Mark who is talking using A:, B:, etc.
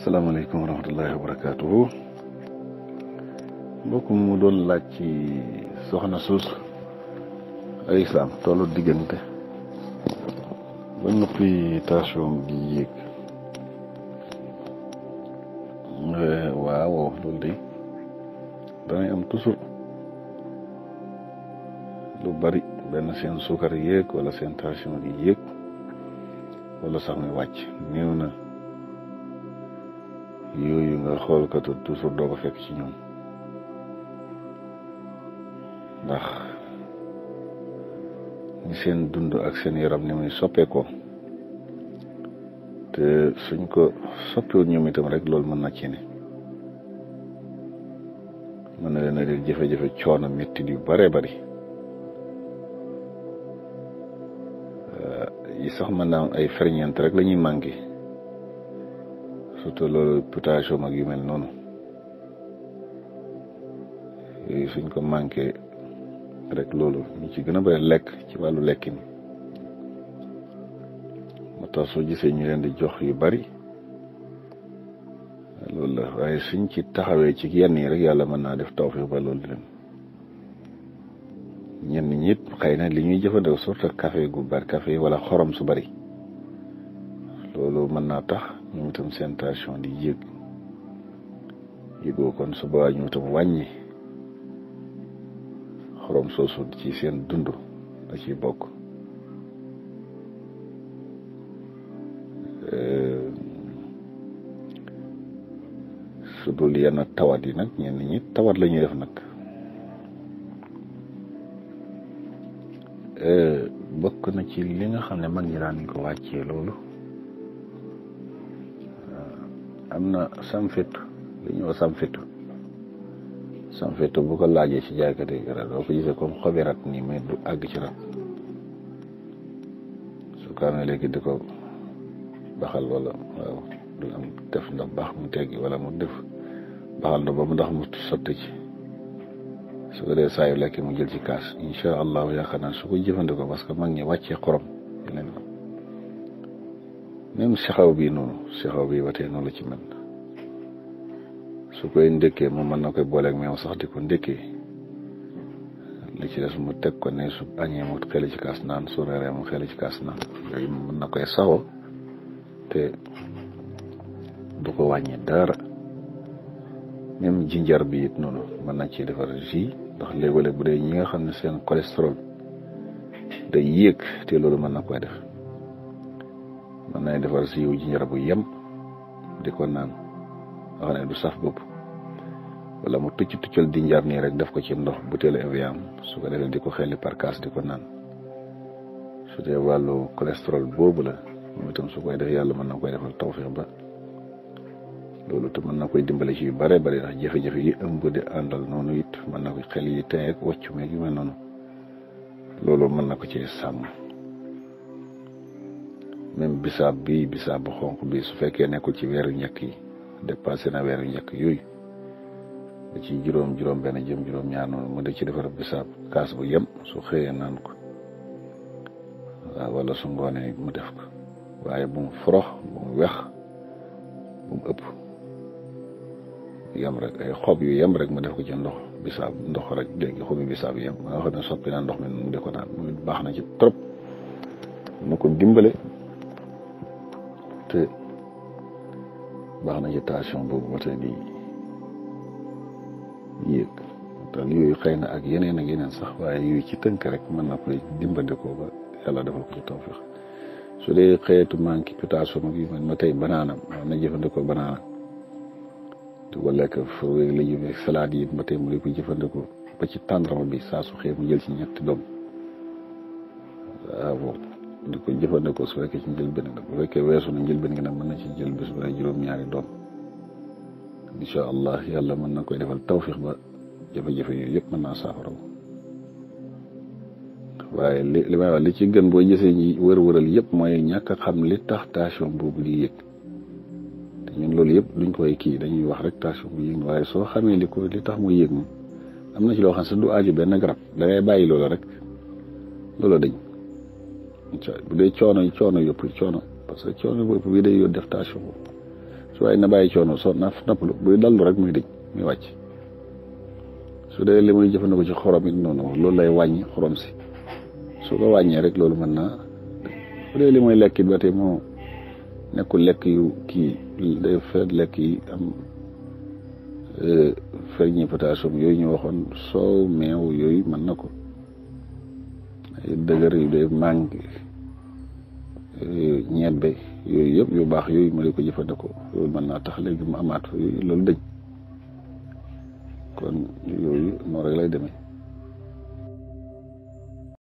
A: asalaamaaleykum wa rahmatullahi wa barakaatuhu. mbokk mu doon laaj ci soxna suus ay islam tollu diggante ba noppi tastion gi yéeg. waaw loolu de danay am toujours lu bari benn seen suukar yéeg wala seen tastion gi yéeg wala sax muy wàcc néew na yooyu nga xool ko toujours doo ko fekk ci ñoom ndax ñi seen dund ak seen yaram ni muy soppeekoo te suñ ko soppeewul ñoom itam rek loolu mën na ci ne mën na leen a def jafe-jafe coono métti yu bare bari yi sax mën naa am ay ferñeent rek la ñuy manqué surtout loolu potassium ak yu mel noonu yooyu suñ ko manqué rek loolu ñu ci gën a bari lekk ci wàllu lekkin moo tax soo gisee ñu leen di jox yu bari loolu la waaye suñ ci taxawee ci yenn yi rek yàlla mën naa def tawfiq ba loolu di leen ñenn ñi it xëy na li ñuy jëfandikoo surtout café gu bari café wala xorom su bari loolu mën naa tax ñoom itam seen tension di yëgoo kon su boobaa ñu itam wàññi xorom soosu ci seen dund da ciy bokk. su dul yenn tawat yi nag ñenn ñi tawat la ñuy def nag bokk na ci li nga xam ne mag ñi daan nañ ko wàccee loolu am na samfetu li ñuy wax samfetu bu ko laajee ci jaaykat yi garab doo ko gisee comme xobi rat nii mais du àgg ci rat su ko amee léegi di ko baxal wala waaw du am def ndox baax mu teggi wala mu def baxal ndox ba mu ndax mu sotti ci su ko dee saa yu lekk mu jël ci kaas incha allahu yaakaar naa su ko jëfandikoo parce que mag ñi wàccee xorom yeneen ko même sexaw bi noonu sexaw bi watee noonu la ci mel su koy ndëkkee moom mën na koy booleeg meew sax di ko ndëkkee li ci des mu teg ko ne su añee mu xeli ci kaas naan su reeree mu xeli ci kaas naan yooyu mën na koy sawo te du ko wàññi dara même jinjar bi it noonu mën na ci defar jus ndax léeg-léeg bu dee ñi nga xam ne seen cholestérol day yéeg te loolu mën na koy def mën nay defar jus yu jinjar bu yem di ko naan nga xam ne du saf bopp wala mu tuccal jinjar nii rek def ko ci ndox butéelu Evian su ko defee di ko xelli par kaas di ko naan su dee wàllu cholestérol boobu la moom itam su koy def yàlla mën na koy defal tawfiq ba loolu te mën na koy dimbale ci yu bare bari ndax jafe-jafe yi ëmb di àndal noonu it mën na koy xel yi tey ak wàccu meeg yu mel noonu loolu mën na ko ci sàmm même bisaab bu xonq bi su fekkee nekkul ci weeru njëkk yi dépassé na weeru njëkk yooyu da ci juróom benn jëm juróom ñaar noonu mu de ci defar bisaab kaas bu yem su xëyee naan ko waaw wala su ngoonee mu def ko waaye bu mu forox bu mu wex bu mu ëpp yem rek ay xob yu yem rek mu def ko ci ndox rek léegi xobi bisaab yem nga xam ne soppi naa ndox mi mu di ko naan mu baax na ci trop na ko dimbale te baax na ci tension boobu ba tey di yéeg te yooyu xëy na ak yeneen sax waaye yooyu ci tënk rek mën na koy dimbandikoo ba yàlla defal ko ci tawfiq su dee xeetu manque potassium yu mel ma tey banaana na jëfandikoo banaana di ko lekk fruits et légumes salade yi ba tey mu di ko jëfandikoo ba ci tàndarma bi saa su xëy mu jël ci 2 doom waaw di ko jëfandikoo su fekkee ci njëlbéen nag bu fekkee weesu na njëlbéen gi nag mën na ci jël bés bu ne 2 doom incha allah yàlla mën na koy defal tawfiq ba jafe-jafe yooyu yëpp mën naa saafara waaye li may wax li ci gën boo gisee ñi wër-wëral yëpp mooy ñàkk a xam li tax tension boobu di yëg te ñun loolu yëpp duñ koy kii dañuy wax rek tension bu yëg waaye soo xamee li tax mu yëg moom am na ci loo xam ne sax du aaju benn garab da ngay bàyyi loola rek loola dañ bu dee coono yëpp parce que coono bopp bi day def tension boobu su waaye na bàyyi coono soo noppalu buy dallu rek muy dëj muy wàcc. su dee li muy jëfandikoo ci xorom it noonu loolu lay wàññi xorom si su ko wàññee rek loolu mën naa su dee li muy lekk it ba tey moo nekkul lekk yu kii day feet lekk yi am ferñi potassium yooyu ñu waxoon soow meew yooyu mën na ko ay dëgër yu day manqué ñebbe yooyu yëpp yu baax yooyu ma di ko jëfandikoo loolu mën naa tax léegi mu amaat yooyu loolu dëñ kon yooyu noonu rek lay demee